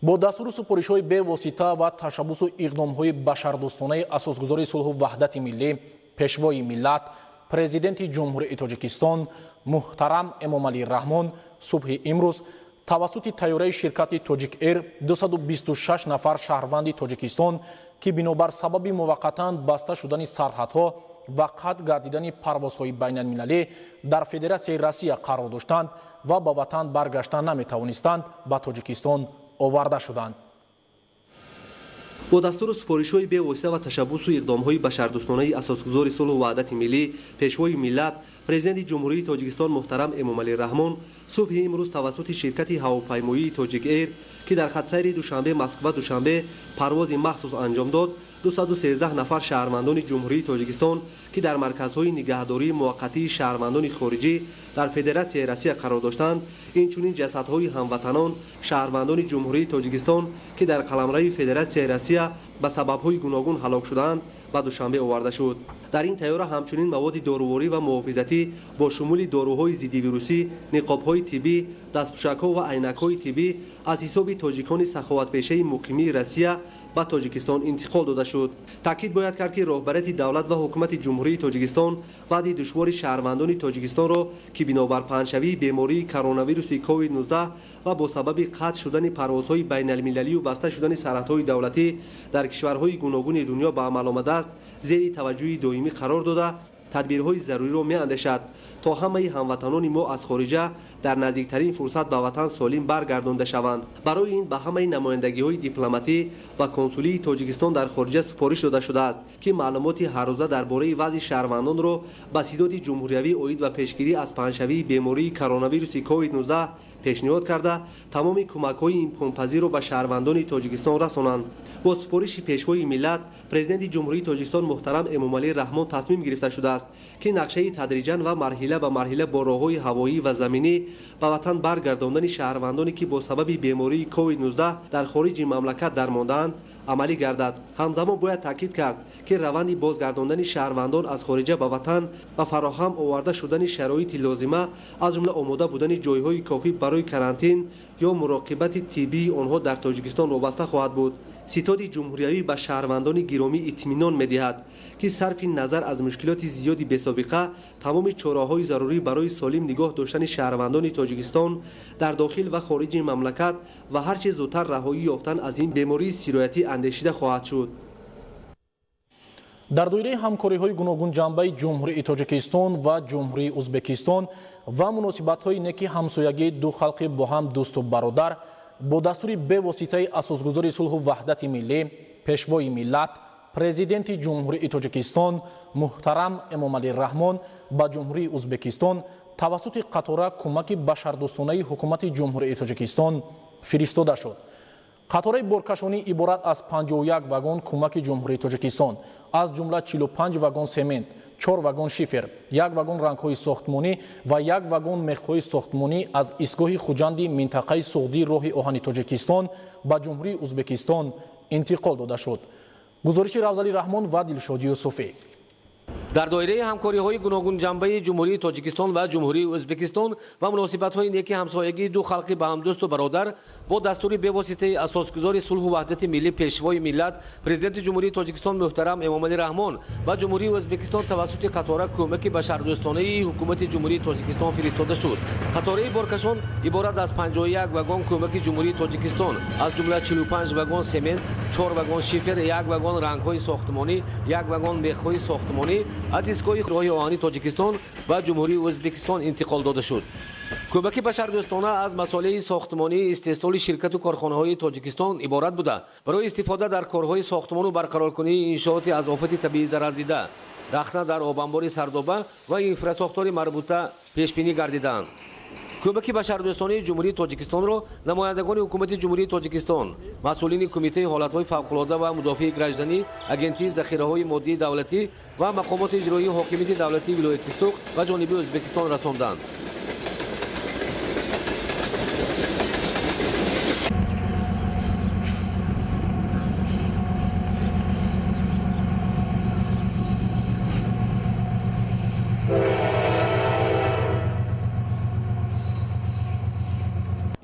Бо дастуру супоришҳои бевосита ва ташаббусу иқдомҳои башардӯстонаи асосгузори сулҳу ваҳдати миллӣ, пешвои миллат, президенти Ҷумҳурии Тоҷикистон муҳтарам Эмомалӣ Раҳмон субҳи имрӯз тавассути тайёраи ширкати Тоҷик Эйр 226 нафар шаҳрванди Тоҷикистон, ки бинобар сабаби муваққатан баста шудани сарҳадҳо ва қатъ гардидани парвозҳои байналмилалӣ дар Федератсияи Россия қарор доштанд ва ба ватан баргаштан наметавонистанд, ба Тоҷикистон оварда шуданд. Бо дастуру супоришҳои бевосита ва ташаббусу иқдомҳои башардӯстонаи асосгузори сулҳу ваҳдати миллӣ, пешвои миллат, президенти Ҷумҳурии Тоҷикистон муҳтарам Эмомалӣ Раҳмон субҳи имрӯз тавассути ширкати ҳавопаймоии Тоҷик Эйр, ки дар хатсайри Душанбе Москва Душанбе парвози махсус анҷом дод, 213 нафар шаҳрвандони Ҷумҳурии Тоҷикистон, ки дар марказҳои нигаҳдории муваққатии шаҳрвандони хориҷӣ дар Федератсияи Россия қарор доштанд, инчунин ҷасадҳои ҳамватанон шаҳрвандони Ҷумҳурии Тоҷикистон, ки дар қаламрави Федератсияи Россия ба сабабҳои гуногун ҳалок шудаанд, ба Душанбе оварда шуд. Дар ин тайёра ҳамчунин маводи доруворӣ ва муҳофизатӣ бо шумули доруҳои зиддивирусӣ, ниқобҳои тиббӣ, дастпӯшакҳо ва айнакҳои тиббӣ аз ҳисоби тоҷикони саховатпешаи муқимии Россия ба Тоҷикистон интиқол дода шуд. Таъкид бояд кард, ки роҳбарияти давлат ва ҳукумати Ҷумҳурии Тоҷикистон вазъи душвори шаҳрвандони Тоҷикистонро, ки бинобар паҳншавии бемории коронавируси COVID-19 ва бо сабаби қатъ шудани парвозҳои байналмилалию баста шудани сарҳадҳои давлатӣ дар кишварҳои гуногуни дунё ба амал омадааст, зери таваҷҷӯҳи доимӣ қарор дода, тадбирҳои заруриро меандешад, то ҳамаи ҳамватанони мо аз хориҷа дар наздиктарин фурсат ба ватан солим баргардонда шаванд. Барои ин ба ҳамаи намояндагиҳои дипломатӣ ва консулии Тоҷикистон дар хориҷа супориш дода шудааст, ки маълумоти ҳаррӯза дар бораи вазъи шаҳрвандонро ба сидоди ҷумҳуриявӣ оид ба пешгирӣ аз паҳншавии бемории коронавируси COVID-19 пешниҳод карда, тамоми кӯмакҳои имконпазирро ба шаҳрвандони Тоҷикистон расонанд. Бо супориши пешвои миллат, президенти Ҷумҳурии Тоҷикистон муҳтарам Эмомалӣ Раҳмон тасмим гирифта шудааст, ки нақшаи тадриҷан ва марҳила ба марҳила бо роҳҳои ҳавоӣ ва заминӣ ба ватан баргардондани шаҳрвандоне, ки бо сабаби бемории COVID-19 дар хориҷи мамлакат дармондаанд, амалӣ гардад. Ҳамзамон бояд таъкид кард, ки раванди бозгардондани шаҳрвандон аз хориҷа ба ватан ва фароҳам оварда шудани шароити лозима, аз ҷумла омода будани ҷойҳои кофӣ барои карантин ё муроқибати тиббии онҳо дар Тоҷикистон вобаста хоҳад буд. Ситоди ҷумҳуриявӣ ба шаҳрвандони гиромӣ итминон медиҳад, ки сарфи назар аз мушкилоти зиёди бесобиқа, тамоми чораҳои зарурӣ барои солим нигоҳ доштани шаҳрвандони Тоҷикистон дар дохил ва хориҷи мамлакат ва ҳарчи зудтар раҳоӣ ёфтан аз ин бемории сироятӣ андешида хоҳад шуд. Дар доираи ҳамкориҳои гуногунҷанбаи Ҷумҳурии Тоҷикистон ва Ҷумҳурии Ӯзбекистон ва муносибатҳои неки ҳамсоягии ду халқи бо ҳам дӯсту бародар, бо дастури бевоситаи асосгузори сулҳу ваҳдати миллӣ, пешвои миллат, президенти Ҷумҳурии Тоҷикистон муҳтарам Эмомалӣ Раҳмон ба Ҷумҳурии Ӯзбекистон тавассути қатора кӯмаки башардӯстонаи ҳукумати Ҷумҳурии Тоҷикистон фиристода шуд. Қатораи боркашонӣ иборат аз 51 вагон кӯмаки Ҷумҳурии Тоҷикистон, аз ҷумла 45 вагон семент, 4 вагон шифер, 1 вагон рангҳои сохтмонӣ ва 1 вагон мехҳои сохтмонӣ аз истгоҳи Хуҷанди минтақаи Суғдии роҳи оҳани Тоҷикистон ба Ҷумҳурии Ӯзбекистон интиқол дода шуд. Гузориши Равзалӣ Раҳмон ва Дилшод Юсуфӣ. Дар доираи ҳамкориҳои гуногунҷанбаи Ҷумҳурии Тоҷикистон ва Ҷумҳурии Ӯзбекистон ва муносибатҳои неки ҳамсоягии ду халқи ба ҳамдӯсту бародар, бо дастури бевоситаи асосгузори сулҳу ваҳдати миллӣ, пешвои миллат, президенти Ҷумҳурии Тоҷикистон муҳтарам Эмомалӣ Раҳмон ба Ҷумҳурии Ӯзбекистон тавассути қатора кӯмаки башардӯстонаи ҳукумати Ҷумҳурии Тоҷикистон фиристода шуд. Қатораи боркашон иборат аз 51 вагон кӯмаки Ҷумҳурии Тоҷикистон, аз ҷумла 45 вагон семент, 4 вагон шифер, 1 вагон рангҳои сохтмонӣ, 1 вагон мехҳои сохтмонӣ аз истгоҳи роҳи оҳани Тоҷикистон ба Ҷумҳурии Ӯзбекистон интиқол дода шуд. Кӯмаки башардӯстона аз масолеҳи сохтмонии истеҳсоли ширкату корхонаҳои Тоҷикистон иборат буда, барои истифода дар корҳои сохтмону барқароркунии иншооти аз офати табиӣ зарардида, рахна дар обанбори Сардоба ва инфрасохтори марбута пешбинӣ гардидаанд. Кӯмаки башардӯстонии Ҷумҳурии Тоҷикистонро намояндагони ҳукумати Ҷумҳурии Тоҷикистон, масъулини Кумитаи ҳолатҳои фавқулода ва мудофиаи гражданӣ, Агентии захираҳои моддии давлатӣ ва мақомоти иҷроии ҳокимияти давлатии вилояти Суғд ба ҷониби Ӯзбекистон расонданд.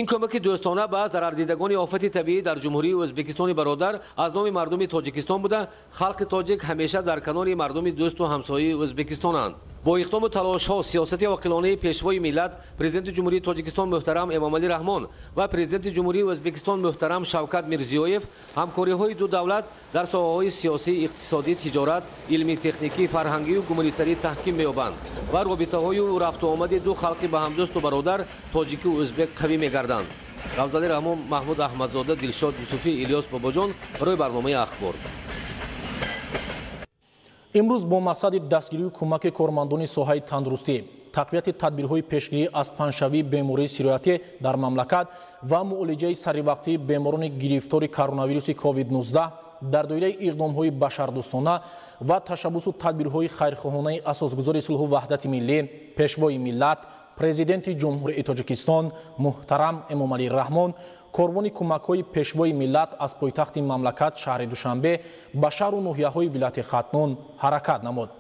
Ин Ин кӯмаки дӯстона ба зарардидагони офати табиӣ дар Ҷумҳурии Ӯзбекистони бародар аз номи мардуми Тоҷикистон буда, халқи тоҷик ҳамеша дар канори мардуми дӯсту ҳамсояи Ӯзбекистонанд. Бо иқдому талошҳо, сиёсати оқилонаи Пешвои миллат, Президенти Ҷумҳурии Тоҷикистон муҳтарам Эмомалӣ Раҳмон ва Президенти Ҷумҳурии Ӯзбекистон муҳтарам Шавкат Мирзиёев, ҳамкориҳои ду давлат дар соҳаҳои сиёсӣ, иқтисодӣ, тиҷорат, илмӣ, техникӣ, фарҳангию гуманитарӣ таҳким меёбанд ва робитаҳою рафтуомади ду халқи ба ҳамдӯсту бародар, тоҷику ӯзбек, қавӣ мегарданд. Равзалӣ Раҳмон, Маҳмуд Аҳмадзода, Дилшод Юсуфӣ, Илёс Бобоҷон барои барномаи Ахбор. Имрӯз бо мақсади дастгирию кӯмаки кормандони соҳаи тандурустӣ, тақвияти тадбирҳои пешгирӣ аз паҳншавии бемории сироятӣ дар мамлакат ва муолиҷаи саривақтии беморони гирифтори коронавируси COVID-19 дар доираи иқдомҳои башардӯстона ва ташаббусу тадбирҳои хайрхоҳонаи асосгузори сулҳу ваҳдати миллӣ, Пешвои миллат, Президенти Ҷумҳурии Тоҷикистон муҳтарам Эмомалӣ Раҳмон, корвони кӯмакҳои Пешвои миллат аз пойтахти мамлакат шаҳри Душанбе ба шаҳру ноҳияҳои вилояти Хатлон ҳаракат намуд.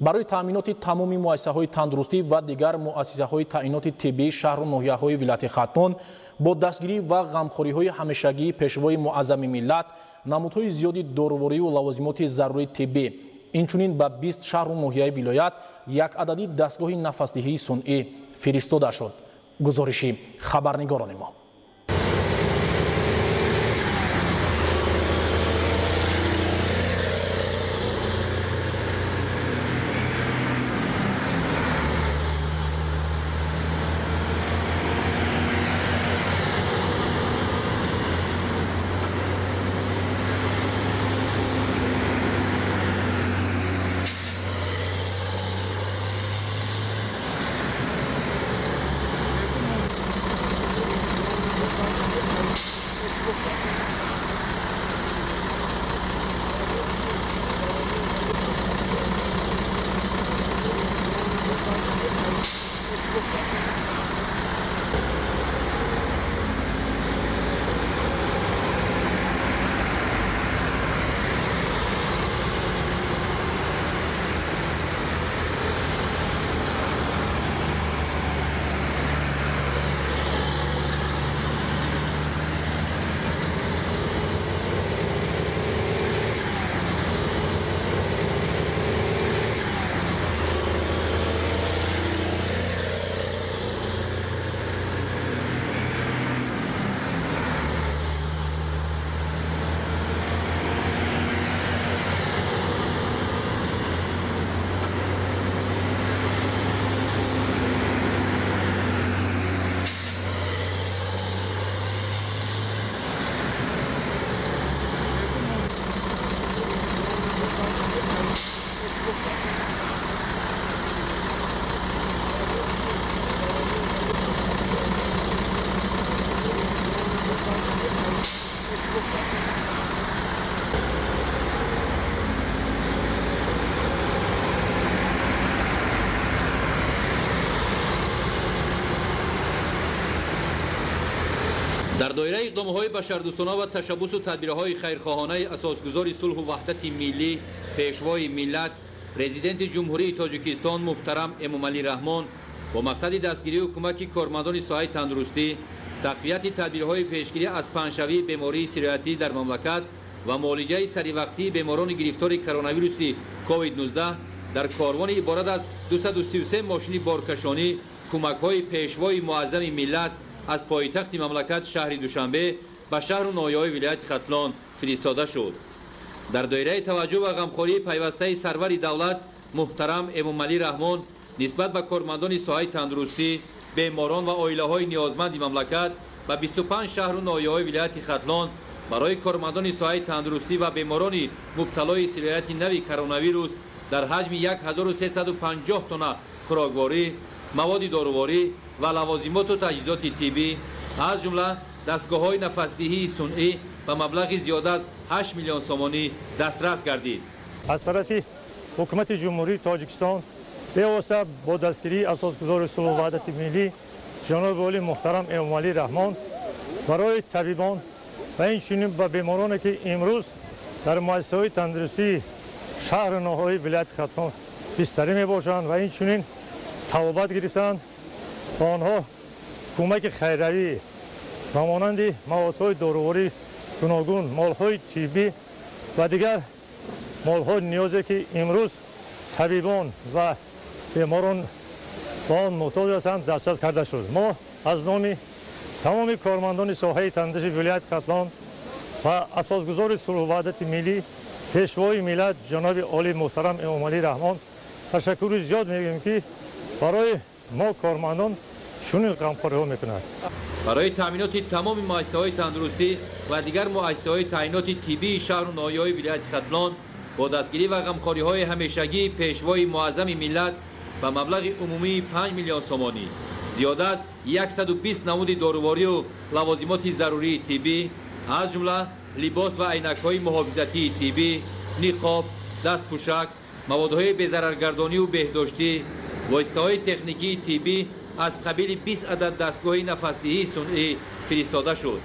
Барои таъминоти тамоми муассисаҳои тандурустӣ ва дигар муассисаҳои таъиноти тиббии шаҳру ноҳияҳои вилояти Хатлон бо дастгирӣ ва ғамхориҳои ҳамешагии Пешвои муаззами миллат намудҳои зиёди доруворию лавозимоти зарурии тиббӣ, инчунин ба 20 шаҳру ноҳияи вилоят як адади дастгоҳи нафасдиҳии сунъӣ фиристода шуд. Гузориши хабарнигорони мо. Дар доираи иқдомҳои башардӯстона ва ташаббусу тадбирҳои хайрхоҳонаи асосгузори сулҳу ваҳдати миллӣ, Пешвои миллат, Президенти Ҷумҳурии Тоҷикистон муҳтарам Эмомалӣ Раҳмон бо мақсади дастгирию кӯмаки кормандони соҳаи тандурустӣ, тақвияти тадбирҳои пешгирӣ аз паҳншавии бемории сироятӣ дар мамлакат ва муолиҷаи саривақтии беморони гирифтори коронавируси COVID-19 дар корвони иборат аз 233 мошини боркашонӣ кӯмакҳои Пешвои муаззами миллат аз пойтахти мамлакат шаҳри Душанбе ба шаҳру ноҳияҳои вилояти Хатлон фиристода шуд. Дар доираи таваҷҷӯҳ ва ғамхории пайвастаи сарвари давлат муҳтарам Эмомалӣ Раҳмон нисбат ба кормандони соҳаи тандурустӣ, беморон ва оилаҳои ниёзманди мамлакат ба 25 шаҳру ноҳияҳои вилояти Хатлон барои кормандони соҳаи тандурустӣ ва беморони мубталои сирояти нави коронавирус дар ҳаҷми 1350 тонна хӯрокворӣ, маводи доруворӣ ва лавозимоту таҷҳизоти тиббӣ, аз ҷумла дастгоҳҳои нафасдиҳии сунъӣ ба маблағи зиёда аз 8 миллион сомонӣ дастрас гардид. Аз тарафи ҳукумати Ҷумҳурии Тоҷикистон бевосита бо дастгирии асосгузори сулҳу ваҳдати миллӣ ҷаноби олӣ муҳтарам Эмомалӣ Раҳмон барои табибон ва инчунин ба бемороне ки имрӯз дар муассисаҳои тандурустии шаҳру ноҳияи вилояти Хатлон бистарӣ мебошанд ва инчунин табобат гирифтанд, ба онҳо кӯмаки хайравӣ Ба монанди маводҳои доруворӣ гуногун, молҳои тиббӣ ва дигар молҳои ниёзе, ки имрӯз табибон ва беморон ба он муҳтоҷ ҳастанд, дастрас карда шуд. Мо аз номи тамоми кормандони соҳаи тандурустии вилояти Хатлон ва асосгузори сулҳу ваҳдати миллӣ, Пешвои миллат, ҷаноби олӣ муҳтарам Эмомалӣ Раҳмон ташаккури зиёд мегӯем, ки барои мо кормандон чунин ғамхориҳо мекунад. Барои таъминоти тамоми муассисаҳои тандурустӣ ва дигар муассисаҳои таъиноти тиббии шаҳру ноҳияҳои вилояти Хатлон бо дастгирӣ ва ғамхориҳои ҳамешагии Пешвои муаззами миллат ба маблағи умумии 5 миллион сомонӣ зиёда аз 120 намуди доруворию лавозимоти зарурии тиббӣ, аз ҷумла либос ва айнакҳои муҳофизатии тиббӣ, ниқоб, дастпӯшак, маводҳои безараргардонию беҳдоштӣ, воситаҳои техникии тиббӣ аз қабили 20 адад дастгоҳи нафасдиҳии сунъӣ фиристода шуд.